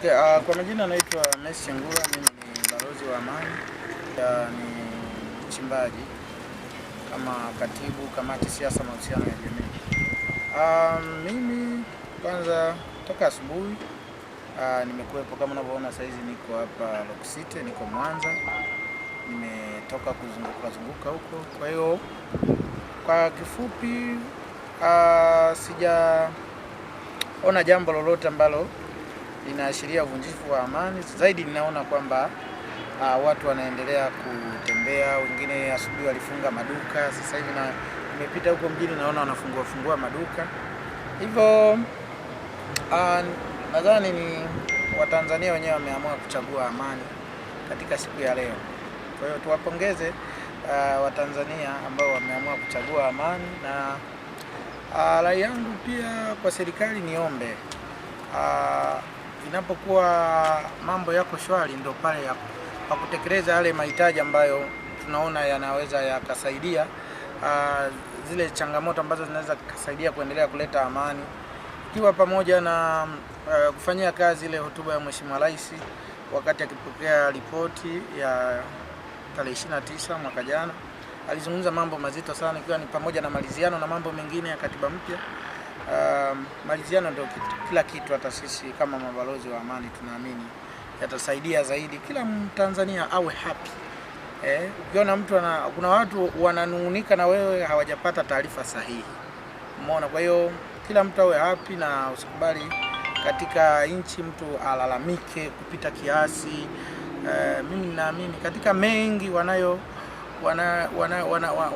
Okay, kwa majina naitwa Messi Chengula, mimi ni balozi wa amani, ni mchimbaji kama katibu kamati siasa mahusiano ya jamii. Mimi kwanza toka asubuhi nimekuwepo kama unavyoona saizi niko hapa Rock City, niko Mwanza, nimetoka kuzunguka zunguka huko. Kwa hiyo kwa kifupi, sijaona jambo lolote ambalo linaashiria uvunjifu wa amani. Zaidi ninaona kwamba watu wanaendelea kutembea, wengine asubuhi walifunga maduka, sasa hivi na nimepita huko mjini naona wanafungua fungua maduka hivyo. Nadhani ni Watanzania wenyewe wameamua kuchagua amani katika siku ya leo. Kwa hiyo tuwapongeze Watanzania ambao wameamua kuchagua amani, na rai yangu pia kwa serikali niombe, inapokuwa mambo yako shwari ndio pale ya pa kutekeleza yale mahitaji ambayo tunaona yanaweza yakasaidia zile changamoto ambazo zinaweza kusaidia kuendelea kuleta amani, ikiwa pamoja na kufanyia kazi ile hotuba ya Mheshimiwa Rais wakati akipokea ripoti ya tarehe 29 mwaka jana. Alizungumza mambo mazito sana, ikiwa ni pamoja na maliziano na mambo mengine ya katiba mpya. Maridhiano ndio kila kitu. Hata sisi kama mabalozi wa amani tunaamini yatasaidia zaidi kila Mtanzania awe happy. Ukiona mtu kuna watu wananung'unika na wewe hawajapata taarifa sahihi, umeona. Kwa hiyo kila mtu awe happy na usikubali katika nchi mtu alalamike kupita kiasi. Mimi ninaamini katika mengi wanayo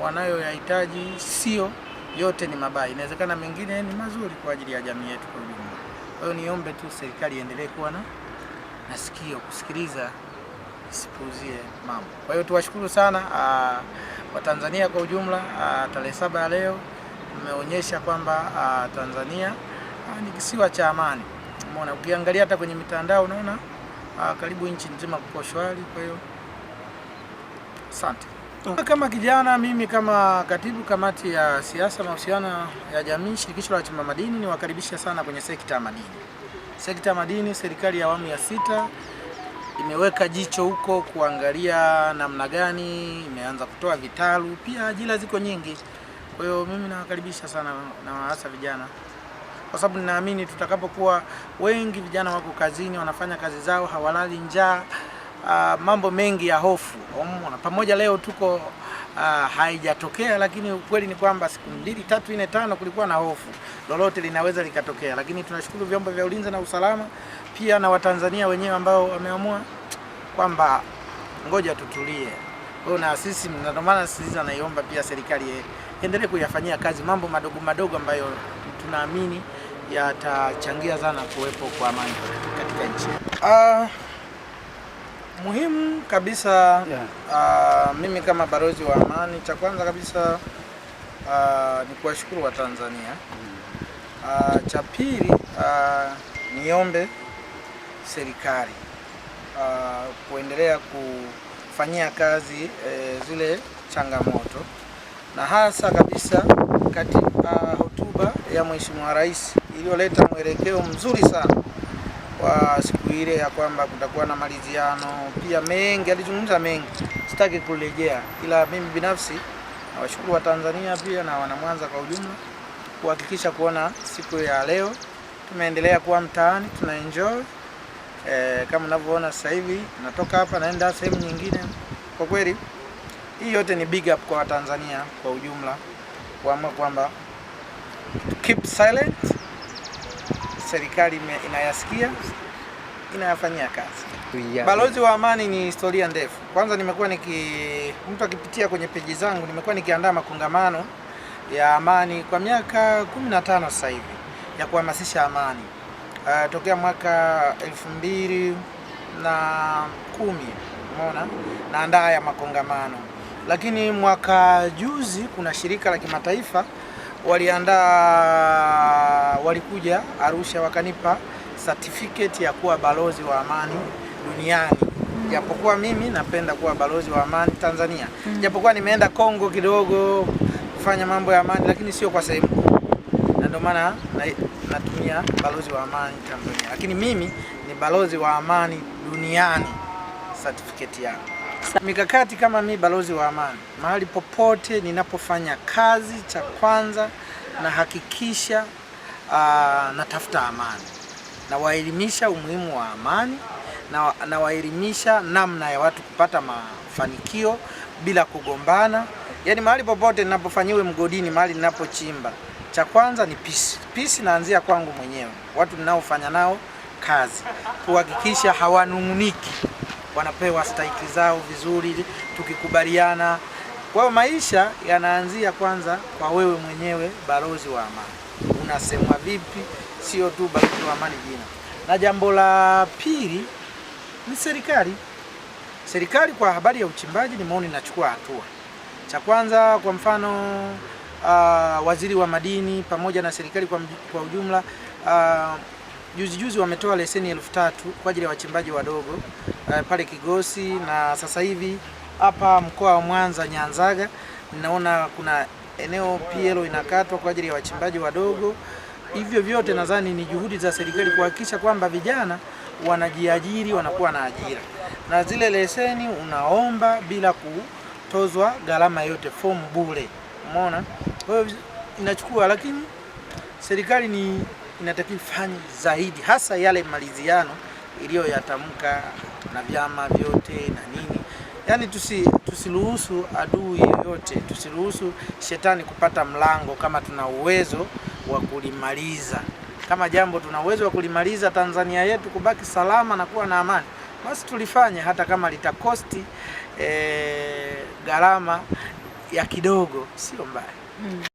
wanayoyahitaji sio yote ni mabaya, inawezekana mengine ni mazuri kwa ajili ya jamii yetu kwa ujumla. Kwa hiyo niombe tu serikali iendelee kuwa na sikio kusikiliza, isipuuzie mambo. Kwa hiyo tuwashukuru sana Watanzania kwa ujumla. Tarehe 7 ya leo mmeonyesha kwamba Tanzania ni kisiwa cha amani. Umeona, ukiangalia hata kwenye mitandao unaona karibu nchi nzima kuko shwari. Kwa hiyo asante. Kama kijana, mimi kama katibu kamati ya siasa mahusiano ya jamii shirikisho la wachimba madini, niwakaribisha sana kwenye sekta ya madini. Sekta ya madini, serikali ya awamu ya 6 imeweka jicho huko kuangalia namna gani, imeanza kutoa vitalu, pia ajira ziko nyingi. Kwa hiyo mimi nawakaribisha sana na hasa vijana, kwa sababu ninaamini tutakapokuwa wengi vijana wako kazini, wanafanya kazi zao, hawalali njaa, mambo mengi ya hofu pamoja leo tuko haijatokea, lakini ukweli ni kwamba siku 2 3 4 5 kulikuwa na hofu lolote linaweza likatokea, lakini tunashukuru vyombo vya ulinzi na usalama pia na Watanzania wenyewe ambao wameamua kwamba ngoja tutulie. Kwa hiyo na sisi, ndio maana sisi naiomba pia serikali endelee kuyafanyia kazi mambo madogo madogo ambayo tunaamini yatachangia sana kuwepo kwa amani katika nchi. Muhimu kabisa yeah. Mimi kama balozi wa amani, cha kwanza kabisa ni kuwashukuru Watanzania. Cha pili niombe serikali kuendelea kufanyia kazi zile changamoto na hasa kabisa katika hotuba ya Mheshimiwa Rais iliyoleta mwelekeo mzuri sana kwa siku ile ya kwamba kutakuwa na maridhiano, pia mengi alizungumza mengi, sitaki kurejea, ila mimi binafsi nawashukuru wa Tanzania pia na wanamwanza kwa ujumla kuhakikisha kuona siku ya leo tumeendelea kuwa mtaani tuna enjoy. Kama unavyoona sasa hivi natoka hapa naenda sehemu nyingine. Kwa kweli hii yote ni big up kwa Watanzania kwa ujumla kuamua kwamba keep silent, serikali inayasikia inayafanyia kazi. Yeah. Balozi wa amani ni historia ndefu. Kwanza nimekuwa mtu akipitia kwenye peji zangu, nimekuwa nikiandaa makongamano ya amani kwa miaka 15 sasa hivi ya kuhamasisha amani. Tokea mwaka 2010 umeona naandaa haya makongamano, lakini mwaka juzi kuna shirika la kimataifa waliandaa, walikuja Arusha wakanipa certificate ya kuwa balozi wa amani duniani, japokuwa mimi napenda kuwa balozi wa amani Tanzania, japokuwa nimeenda Kongo kidogo kufanya mambo ya amani, lakini sio kwa sehemu kubwa, na ndio maana natumia balozi wa amani Tanzania, lakini mimi ni balozi wa amani duniani, certificate yangu. Mikakati kama mi balozi wa amani, mahali popote ninapofanya kazi, cha kwanza nahakikisha natafuta amani, nawaelimisha umuhimu wa amani, na nawaelimisha namna ya watu kupata mafanikio bila kugombana. Yaani mahali popote ninapofanyiwe mgodini, mahali ninapochimba, cha kwanza ni peace. Peace naanzia kwangu mwenyewe, watu ninaofanya nao kazi, kuhakikisha hawanung'uniki, wanapewa stahiki zao vizuri, tukikubaliana. Kwa hiyo maisha yanaanzia kwanza kwa wewe mwenyewe, balozi wa amani. Unasemwa vipi? Sio tu balozi wa amani jina. Na jambo la pili ni serikali. Serikali kwa habari ya uchimbaji nimeona inachukua hatua. Cha kwanza kwa mfano waziri wa madini pamoja na serikali kwa ujumla juzi juzi wametoa leseni 3000 kwa ajili ya wachimbaji wadogo pale Kigosi, na sasa hivi hapa mkoa wa Mwanza Nyanzaga ninaona kuna eneo PL inakatwa kwa ajili ya wachimbaji wadogo. Hivyo vyote nadhani ni juhudi za serikali kuhakikisha kwamba vijana wanajiajiri, wanakuwa na ajira, na zile leseni unaomba bila kutozwa gharama yote, fomu bure. Umeona? Kwa hiyo inachukua, lakini serikali ni inatakiwa ifanye zaidi, hasa yale maliziano iliyoyatamka na vyama vyote na nini. Yaani tusiruhusu adui yoyote, tusiruhusu shetani kupata mlango kama tuna uwezo wa kulimaliza. Kama jambo tuna uwezo wa kulimaliza, Tanzania yetu kubaki salama na kuwa na amani, basi tulifanye, hata kama litakosti gharama ya kidogo, sio mbaya.